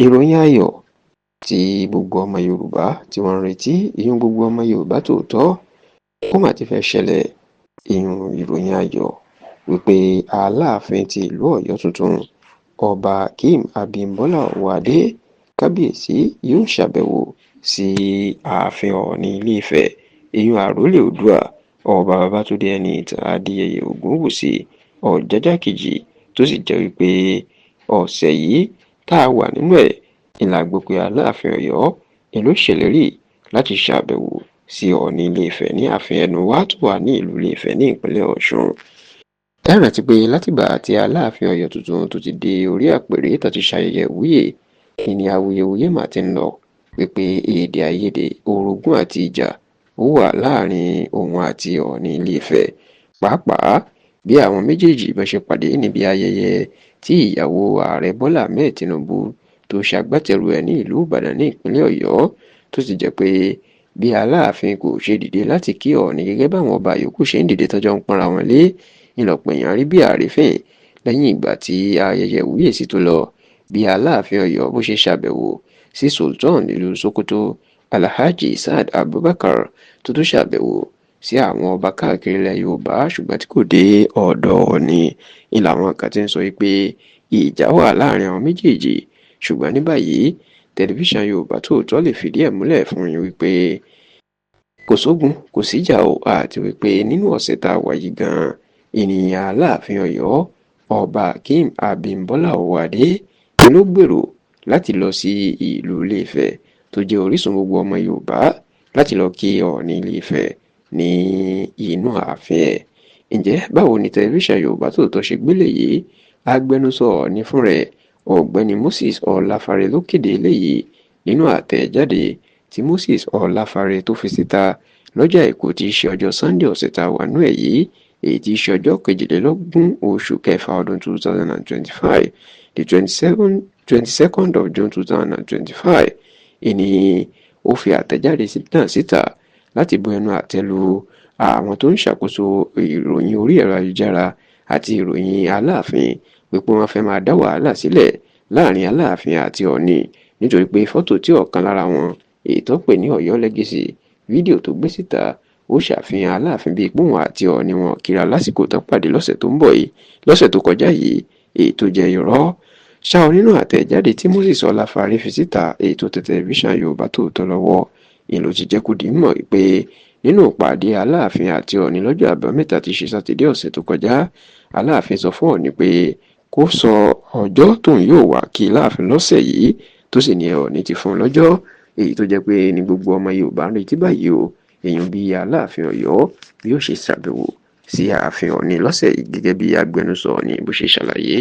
Ìròyìn ayọ̀ tí gbogbo ọmọ Yorùbá tí wọ́n ń retí, ìyún gbogbo ọmọ Yorùbá tòótọ́, ó mà ti fẹ́ ṣẹlẹ̀. Ìyún ìròyìn ayọ̀ wípé Aláàfin ti ìlú Ọ̀yọ́ tuntun, Ọba Akeem Abímbọ́lá Ọwọ́adé, Kábíyèsí, yóò ṣàbẹ̀wò sí ààfin Ọọ̀ni Ilé-Ifẹ̀, ìyún àrólé Oòduà, Ọba Babátúndé Ẹniìtàn Adéyẹyè Ògúnwùsì Ọ̀jájá Kejì, tó sì jẹ́ wípé ọ̀sẹ̀ yìí tá a wà nínú ẹ̀ la gbọ́ pé Aláàfin Ọ̀yọ́ ni ló ṣèlérí láti ṣàbẹ̀wò sí Ọọ̀ni Ilé-Ifẹ̀ ní ààfin Ẹnuwá tó wà ní ìlú Ilé-Ifẹ̀ ní ìpínlẹ̀ Ọ̀ṣun. Ẹ rántí pé látìgbà tí Aláàfin Ọ̀yọ́ tuntun tó ti dé orí àpèrè tó ti ṣayẹyẹ ìwúyè ní awuyewuye mà ti ń lọ wípé èdè àìyedè, orogún àti ìjà ó wà láàrin òun àti Ọọ̀ni Ilé-Ifẹ̀, pàápàá bí àwọn méjèèjì bá ṣe pàdé níbi ayẹyẹ tí ìyàwó ààrẹ Bọ́lá Ahmed Tinubu tó ṣagbátẹrù ẹ̀ ní ìlú Ìbàdàn ní ìpínlẹ̀ Ọ̀yọ́, tó sì jẹ́ pé bí Aláàfin kò ṣe dìde láti kí Ọọ̀ni gẹ́gẹ́ báwọn ọba yòókù ṣe ń dìde tọ́jọ́ ń pọ́nra wọn lé, ìlọ̀pọ̀ èèyàn rí bí àrífín. Lẹ́yìn ìgbà tí ayẹyẹ ìwúyè sì tó lọ, bí Aláàfin Ọ̀yọ́ bó ṣe ṣàbẹ̀wò sí Sultan ìlú Sokoto, Alhaji Saad Abubakar, tó tún ṣàbẹ̀wò sí àwọn ọba káàkiri ilẹ̀ Yorùbá ṣùgbọ́n tí kò dé ọ̀dọ̀ Ọọ̀ni, ní làwọn kan ti ń sọ pé ìjà wà láàrin àwọn méjèèjì. Ṣùgbọ́n ní báyìí, tẹlifíṣàn Yorùbá Tòótọ́ lè fìdí ẹ̀ múlẹ̀ fún yín wípé kò sógun, kò síjà o, àti wípé nínú ọ̀sẹ̀ tá a wà yìí gan-an, ènìyàn Aláàfin Ọ̀yọ́, Ọba Akeem Abímbọ́lá Ọwọ́adé ni ló gbèrò láti lọ sí ìlú Ilé-Ifẹ̀ tó jẹ́ orísun gbogbo ọmọ Yorùbá láti lọ kí Ọọ̀ni Ilé-Ifẹ̀ ní inú ààfin ẹ̀. Ǹjẹ́ báwo ni tẹlifíṣàn Yorùbá Tòótọ́ ṣe gbélé yìí? Agbẹnusọ Ọọ̀ni fún rẹ̀, Ọ̀gbẹ́ni Moses Ọláfárè, ló kéde eléyìí nínú àtẹ̀jáde tí Moses Ọláfárè tó fi síta lọ́jọ́ Àìkú tí í ṣe ọjọ́ Sunday ọ̀sẹ̀ tá a wà nú ẹ̀ yìí, èyí tí í ṣe ọjọ́ 22 oṣù kẹfà ọdún 2025, the 22nd of June 2025. Ìní ó fi àtẹ̀jáde náà síta láti bu ẹnu àtẹ́ lu àwọn tó ń ṣàkóso ìròyìn orí ẹ̀rọ ayélujára àti ìròyìn Aláàfin wípé wọ́n fẹ́ máa dá wàhálà sílẹ̀ láàrin Aláàfin àti Ọọ̀ni, nítorí pé fọ́tò tí ọ̀kan lára wọn, èyí tó pè ní Ọ̀yọ́ Legacy fídíò tó gbé síta, ó ṣàfihàn Aláàfin bíi pòun àti Ọọ̀ni wọn kíra lásìkò tó pàdé lọ́sẹ̀ tó ń bọ̀ yìí, lọ́sẹ̀ tó kọjá yìí, èyí tó jẹ́ irọ́ ṣá o. Nínú àtẹ̀jáde tí Moses Ọláfárè fi síta, èyí tó tẹ tẹlifíṣàn Yorùbá Tòótọ́ lọ́wọ́, ìlú ti jẹ́ kó di mọ̀ pé nínú ìpàdé Aláàfin àti Ọọ̀ni lọ́jọ́ Àbámẹ́ta tí ṣe Sátidé ọ̀sẹ̀ tó kọjá, Aláàfin sọ fún Ọọ̀ni pé kó sọ ọjọ́ tóun yóò wá kí láàfin lọ́sẹ̀ yìí, tó sì ní Ọọ̀ni ti fún un lọ́jọ́, èyí tó jẹ́ pé ní gbogbo ọmọ Yorùbá ń retí báyìí o, èèyàn bíi Aláàfin Ọ̀yọ́ bí ó ṣe ṣàbẹ̀wò sí ààfin Ọọ̀ni lọ́sẹ̀ yìí, gẹ́gẹ́ bí agbẹnusọ Ọọ̀ni bó ṣe ṣàlàyé.